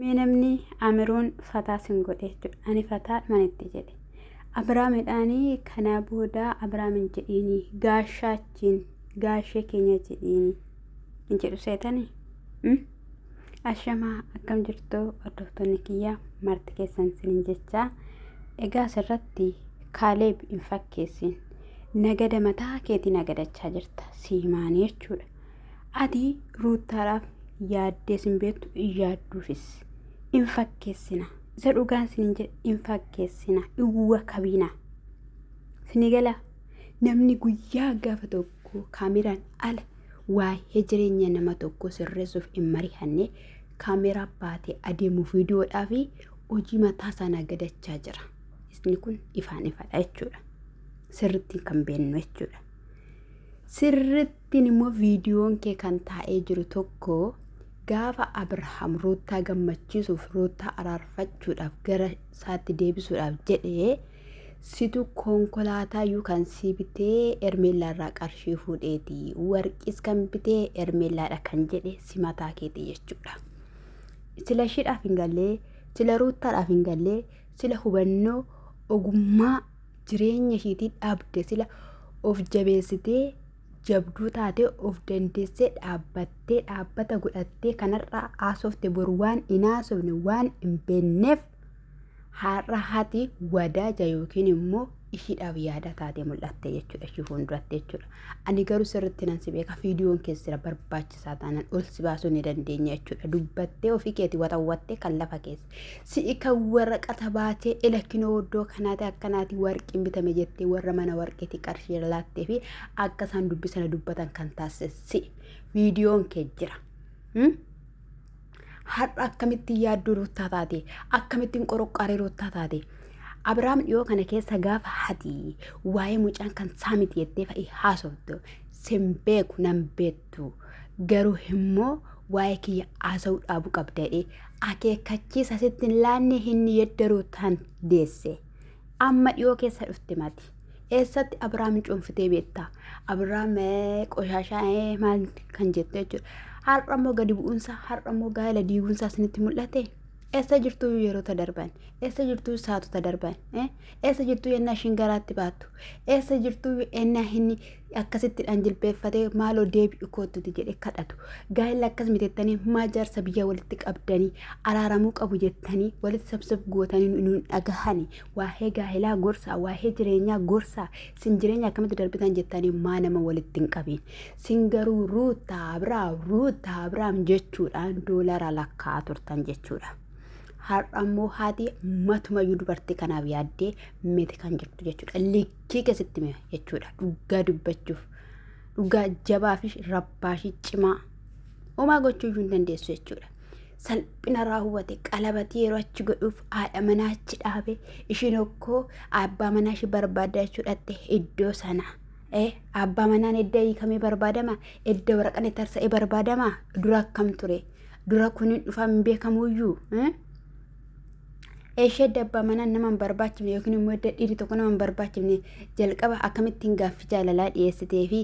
Mee namni Amiruun fataa sin godhe jechuudha. Ani fataa manitti jedhe. Abiraamidhaani kanaa booda Abiraamin jedhiini gaashaachiin gaashee keenya jedhiini hin jedhu seetanii. Ashamaa akkam jirtu hordoftoonni kiyya marti keessan sinin jechaa. Egaa asirratti Kaaleeb hin fakkeessin. Nagada mataa keetii nagadachaa jirta siimaanii jechuudha. Ati Ruuttaadhaaf yaaddees hin beektu hin yaadduufis. Hin fakkeessina. Isa dhugaan sinin jedhe hin fakkeessina. Hin wakabiina. Sini gala namni guyyaa gaafa tokko kaameraan ala waa'ee jireenya nama tokko sirreessuuf hin mari'anne kaameraa baatee adeemu viidiyoodhaa fi hojii mataa isaa nagadachaa jira. Isni kun ifaan ifadha jechuudha. Sirriitti kan beennu jechuudha. Sirrittiin immoo viidiyoon kee kan taa'ee jiru tokko gaafa Abrahaam Ruuttaa gammachiisuuf Ruuttaa araarfachuudhaaf gara isaatti deebisuudhaaf jedhee situ konkolaataa iyyuu kan sii bitee Ermeellaarraa qarshii fuudheeti. Warqiis kan bitee Ermeellaadha kan jedhe si mataa keeti jechuudha. Sila ishiidhaaf hin gallee, sila Ruuttaadhaaf hin gallee, sila hubannoo ogummaa jireenya ishiitii dhabde sila of jabeessitee jabduu taatee of dandeessee dhaabbattee dhaabbata godhattee kanarraa haasofte boru waan hin haasofne waan hin beekneef har'a hati wadaaja yookiin immoo ishiidhaaf yaada taatee mul'atte jechuudha ishii fuulduratti jechuudha. Ani garuu sirriitti nan si beeka viidiyoon keessira barbaachisaa taanaan ol si baasuu ni dandeenya jechuudha. Dubbattee ofii keetii waxawwattee kan lafa keessa. Si'i kan waraqata baatee ila kinoo iddoo kanaati akkanaati warqiin bitame jettee warra mana warqiitii qarshii laattee fi akka isaan dubbisana dubbatan kan taasise si'i. Viidiyoon kee jira. Har'a akkamittiin yaadduu ruuttaa taate? Akkamittiin qoroqqaaree ruuttaa taate? Abiraam dhiyoo kana keessa gaafa hati waa'ee mucaan kan isaa miti jettee fa'i haasoftu sin beeku nan beektu garuu immoo waa'ee kiyya haasa'uu dhaabuu qabda jedhee akeekkachiisa sitti hin laanne inni yedda ruuttaan deesse. Amma dhiyoo keessa dhufte mati. Eessatti Abiraam cuunfitee beekta? Abiraam qoshaashaa maal kan jette jechuudha. Har'a immoo gadi bu'uunsaa har'a immoo gaa'ela diiguunsaa isinitti mul'ate? Eessa jirtuu yeroota darban? Eessa jirtuu saatota darban? Eessa jirtuu yennaa ishiin garaatti baattu? Eessa jirtuu yennaa inni akkasittidhaan jilbeeffatee maaloo deebi'u koottuti jedhee kadhatu. Gaa'ela akkas miti jettanii maa jaarsa biyya walitti qabdanii araaramuu qabu jettanii walitti sabsab gootanii nu hin dhagahani. Waa'ee gaa'elaa gorsaa, waa'ee jireenyaa gorsaa, sin jireenya akkamitti darbitan jettanii maa nama walitti hin qabiin. Sin garuu Ruuttaa Abiraam, Ruuttaa Abiraam jechuudhaan doolara lakkaa'aa turtan jechuudha. Har'a immoo haati matumayyuu dubartii kanaaf yaaddee miti kan jirtu jechuudha. Likkii keessatti miti jechuudha. Dhugaa dubbachuuf dhugaa jabaa fi rabbaashii cimaa homaa gochuu iyyuu hin dandeessu jechuudha. Salphina raawwate qalabatii yeroo achi godhuuf haadha manaa achi dhaabe ishiin okkoo abbaa manaa ishii barbaadda jechuudhatte iddoo sana. Abbaa manaan edda hiikamee barbaadama edda waraqaan tarsa'ee barbaadama dura akkam ture. Dura kun hin dhufaa hin beekamuyyuu. Ishee abbaa manaa nama hin barbaachifne yookiin immoo edda dhiirri tokko nama hin barbaachifne jalqaba akkamittiin gaaffii jaalalaa dhiyeessitee fi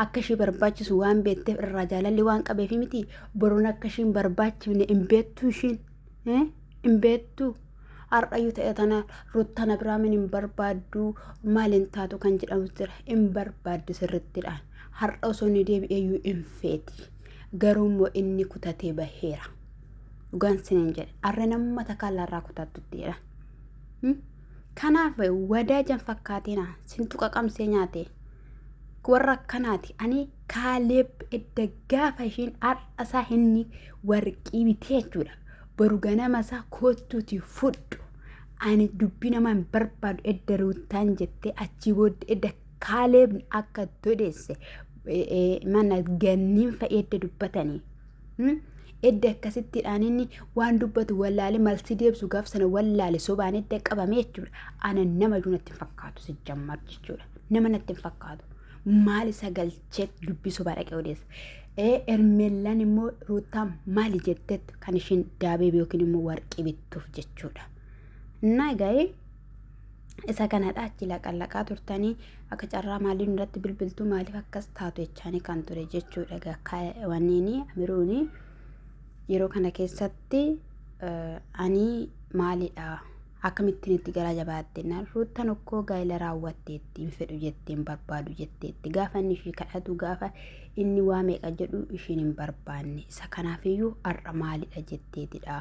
akka ishee barbaachisu waan beekteef irraa jaalalli waan qabeef miti boruun akka ishee hin barbaachifne hin beektu ishiin hin beektu. Har'ayyuu ta'e tana Ruttaan Abiraamin hin barbaaddu maal hin taatu kan jedhamu jira hin barbaaddu sirrittidhaan har'a osoo inni deebi'eeyyuu hin feeti. Garuu immoo inni kutatee baheera. Dhugaan sinin jedhe. Arre nama takka laarraa kutattutti jedha. Kanaaf wadaajan fakkaatina sintu qaqamsee nyaate. Warra akkanaati. Ani Kaaleeb edda gaafa ishiin har'a isaa inni warqii bitee jechuudha. Boru ganama isaa kottuuti fudhu. Ani dubbii nama hin barbaadu edda ruuttaan jettee achii booddee edda Kaaleeb akka todeesse mana ganniin fa'i edda dubbatanii. Edda akkasittiidhaan inni waan dubbatu wallaale malsi deebsu gaaf sana wallaale sobaan edda qabame jechuudha. Ana nama iyyuu natti hin fakkaatu si jammar jechuudha. Nama natti hin fakkaatu. Maal isa galchee dubbii sobaa dhaqee odeessa. Ermeellaan immoo Ruuttaa maali jetteet kan ishiin daabee yookiin immoo warqii bittuuf jechuudha. Innaa egaa isa kanadha achi laqallaqaa turtanii akka carraa maaliin irratti bilbiltuu maaliif akkas taatu jechaanii kan ture jechuudha. Egaa wanniini amiruuni yeroo kana keessatti Ani maalidha akkamittiin itti garaa jabaatte jennaan Ruuttan okkoo gaa'ela raawwatteetti hin fedhu jettee hin barbaadu jetteetti gaafa inni ishii kadhatu gaafa inni waa meeqa jedhu ishiin hin barbaanne isa kanaafiyyuu har'a maalidha jetteetidha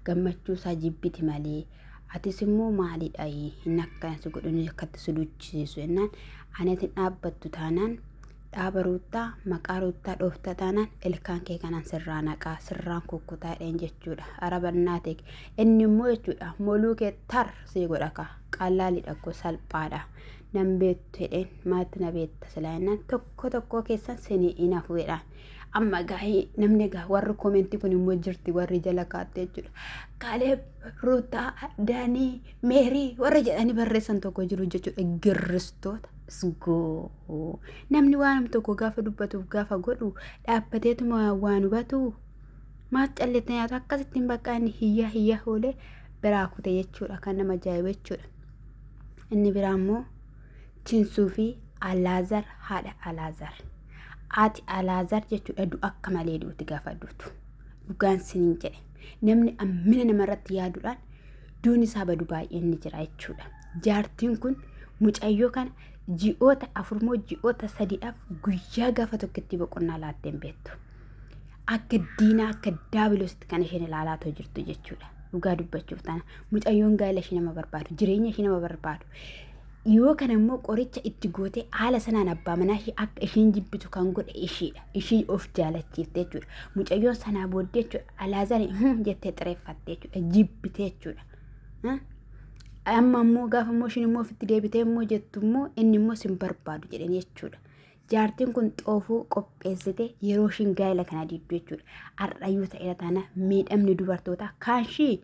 gammachuu isaa jibbiti malee atis immoo maalidha hin akkana si godhu inni akkatti si duchisiisu jennaan ani ati hin dhaabbattu taanaan Dhaaba Ruuttaa maqaa Ruuttaa dhoofta taanaan ilkaan kee kanaan sirraa naqaa sirraan kukkutaa jedheen jechuudha. Arabannaa ta'e inni immoo jechuudha moluu kee tar sii godha kaa qallaalidha koo salphaadha. Nan beektu jedheen maatti na beekta silaa jennaan tokko tokkoo keessan sinii hin hafu jedhaan. Amma gaa'ee namni egaa warri koomentii kun immoo jirti warri jala kaatte jechuudha. Kaaleeb, Ruutaa, Daanii, Meerii warra jedhanii barreessan tokko jiru jechuudha. Girristoota. Sgoo. Namni waan tokko gaafa dubbatuuf gaafa godhu dhaabbateetuma waan hubatu maaf calleetta nyaatu akkasittiin bakka inni hiyyaa hiyyaa oolee biraa kute jechuudha kan nama ajaa'ibu jechuudha. Inni biraa immoo Tinsuu fi Alaazar haadha Alaazar. Haati Alaazar jechuudha du'a akka malee duuti gaafa duutu. Dhugaan siniin jedhe namni ammina namarratti yaaduudhaan duun isaa badu baay'een ni jira jechuudha. Jaartiin kun mucayyoo kana ji'oota afurmoo ji'oota sadiidhaaf guyyaa gaafa tokkotti boqonnaa laattee hin beektu. Akka diinaa akka daabiloositti kan isheen ilaalaa too jirtu jechuudha. Dhugaa dubbachuuf taana mucayyoon gaa'ela ishee nama barbaadu jireenya ishee nama barbaadu. Yoo kana immoo qoricha itti gootee haala sanaan abbaa manaa ishee akka isheen jibbitu kan godhe isheedha. Ishii of jaalachiifte jechuudha. Mucayyoon sanaa booddee jechuudha Alaazari jettee xireeffatte jechuudha. Jibbite jechuudha. Amma immoo gaafa immoo ishiin immoo ofitti deebitee immoo jettu immoo inni immoo sin barbaadu jedhanii jechuudha. Jaartiin kun xoofuu qopheessite yeroo ishiin gaa'ela kana diiddu jechuudha. Har'ayyuu ta'eera taana miidhamni dubartootaa kaanshii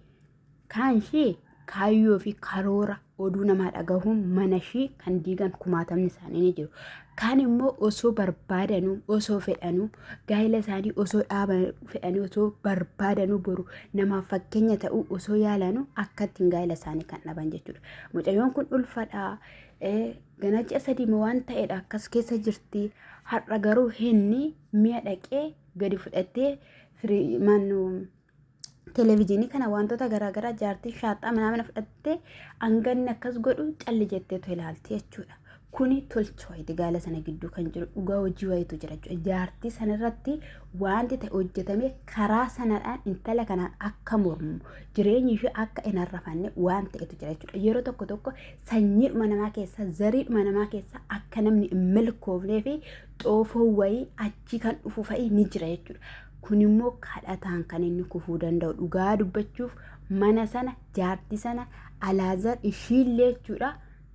kaanshii kaayyoo fi karoora oduu namaa dhagahuun mana ishii kan diigan kumaatamni isaanii ni jiru. Kaan immoo osoo barbaadanuu osoo fedhanuu gaa'ela isaanii osoo dhaaban fedhanii osoo barbaadanuu boru namaaf fakkeenya ta'uu osoo yaalanuu akka ittiin gaa'ela isaanii kan dhaban jechuudha. Mucayyoon kun ulfadha. Gana ji'a sadii moo waan ta'edha akkas keessa jirti. Har'a garuu hinni mi'a dhaqee gadi fudhattee firii maannoo televezyiinii kana wantoota garaagaraa jaartiin shaaxaa manaamina fudhattee hanganni akkas godhu calli jetteetu ilaalti jechuudha. Kuni tolcha wayiiti gaala sana gidduu kan jiru dhugaa hojii wayiitu jira jechuudha. Jaartii sanarratti wanti ta'e hojjetame karaa sanadhaan intala kanaan akka mormu jireenyi ishee akka hin arrafanne waan ta'etu jira jechuudha. Yeroo tokko tokko sanyiidhuma namaa keessa zariidhuma namaa keessa akka namni hin milkoofnee fi xoofoo wayii achii kan dhufu fa'i ni jira jechuudha. Kun immoo kadhataan kan inni kufuu danda'u dhugaa dubbachuuf mana sana jaartii sana Alaazar ishiillee jechuudha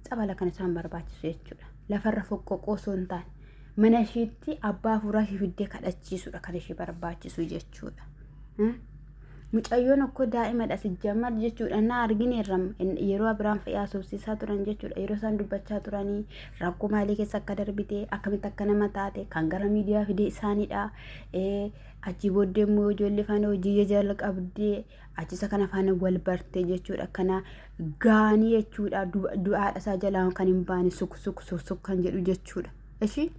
tsabala kan isaan barbaachisu jechuudha. Lafarra foqqoqoo osoo hin taane mana ishiitti abbaa hafuuraa ishii fiddee kadhachiisuudha kan ishii barbaachisu jechuudha. Mucayyoon okkoo daa'imadha sijjammar jechuudha na argineerra yeroo Abiraam fa'i haasofsiisaa turan jechuudha yeroo isaan dubbachaa turanii rakkoo maalii keessa akka darbite akkamitti akka nama taate kan gara miidiyaa fide isaanidha achii booddee immoo ijoollee faana hojii jalqabdee achisa kana faana wal barte jechuudha kana gaanii jechuudha du'aadha isaa jalaa kan hin baane suk suk suk suk kan jedhu jechuudha ishii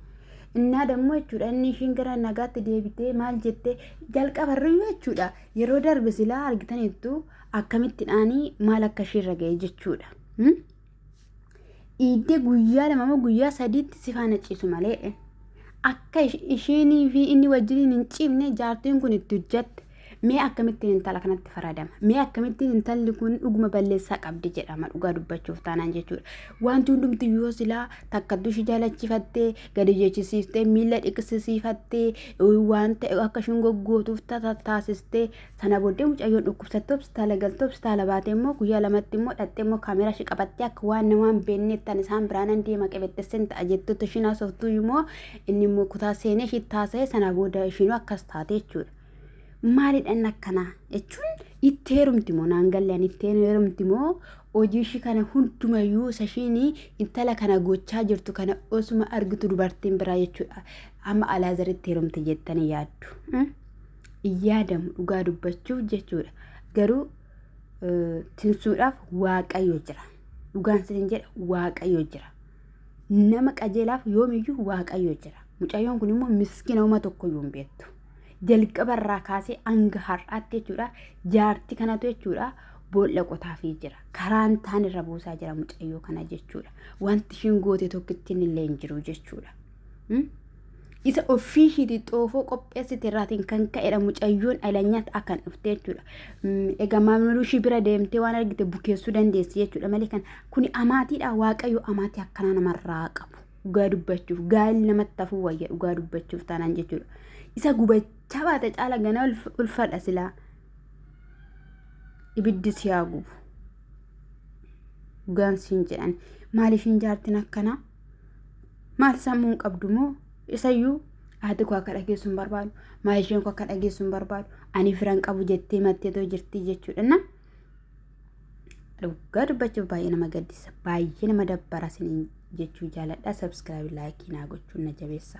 Innaa dammoo jechuudha inni ishiin gara nagaatti deebitee maal jettee jalqabarrayyuu jechuudha yeroo darbe silaa argitaniittu akkamittidhaanii maal akka ishiirra ga'e jechuudha. Dhiiddee guyyaa lama moo guyyaa sadiitti si faana ciisu malee akka ishiinii fi inni wajjiniin hin ciifne jaartiin kun itti hojjatte. Mee akkamittiin intala kanatti faradama? Mee akkamittiin intalli kun dhuguma balleessaa qabdi jedhama dhugaa dubbachuuf taanaan jechuudha. Wanti hundumti yoo silaa takkattuu ishii jaalachifattee gadi jechisiiftee miila dhiqsisiifattee waan ta'e akka ishiin goggootuuf taasistee sana booddee mucayyoon dhukkubsattee hospitaala galtee hospitaala baatee immoo guyyaa lamatti immoo dhattee immoo kaameraa ishii qabattee akka waan namaa hin beeknetti ani isaan biraa nan deema qebexxesseen ta'a jettutti ishiin haasoftuu immoo inni immoo kutaa seenee ishii taasise sana booda ishiinuu akkas taate jechuudha. Maalidha inni akkanaa jechuun itti heerumti moo naan galle ani itti heerumti moo hojii ishii kana hundumayyuu isa ishiin intala kana gochaa jirtu kana osuma argitu dubartiin biraa jechuudha amma Alaazaritti heerumte jettanii yaaddu. Hin yaadamu dhugaa dubbachuuf jechuudha. Garuu tinsuudhaaf Waaqayyo jira. Dhugaan sin jedha Waaqayyo jira. Nama qajeelaaf yoomiyyuu Waaqayyo jira. Mucayyoon kun immoo miskiina uma tokkoyyuu hin beektu. Jalqaba irraa kaasee hanga har'aatti jechuudha. Jaarti kanatu jechuudha. Boolla qotaafii jira. Karaan taan irra buusaa jira mucayyoo kana jechuudha. Wanti ishiin goote tokkittiin illee hin jiru jechuudha. Isa ofii ishiitii xoofoo qopheessite irraatiin kan ka'edha mucayyoon alanyaatti akkan dhufte jechuudha. Egaa maamiluu ishii bira deemtee waan argite bukeessuu dandeessi jechuudha malee kan kuni amaatiidha waaqayyo amaatii akkanaa namarraa qabu. Dhugaa dubbachuuf gaa'elli namatti hafuu wayya dhugaa dubbachuuf taanaan jechuudha. Isa gubachaa baate caala gana ulfadha silaa. Ibiddi si haa gubu. Dhugaan siin jedhan maaliif hin jaartin akkanaa? Maal sammuu hin qabdu moo? Isayyuu haati koo akka dhageessu hin barbaadu. Maal isheen koo akka dhageessu hin barbaadu. Ani firan qabu jettee matteetoo jirti jechuudha. Na dhugaa dubbachuuf baay'ee nama gaddisa. Baay'ee nama dabbara isiniin jechuu jaaladha. Sabskiraayib laayikii naa gochuun na jabeessa.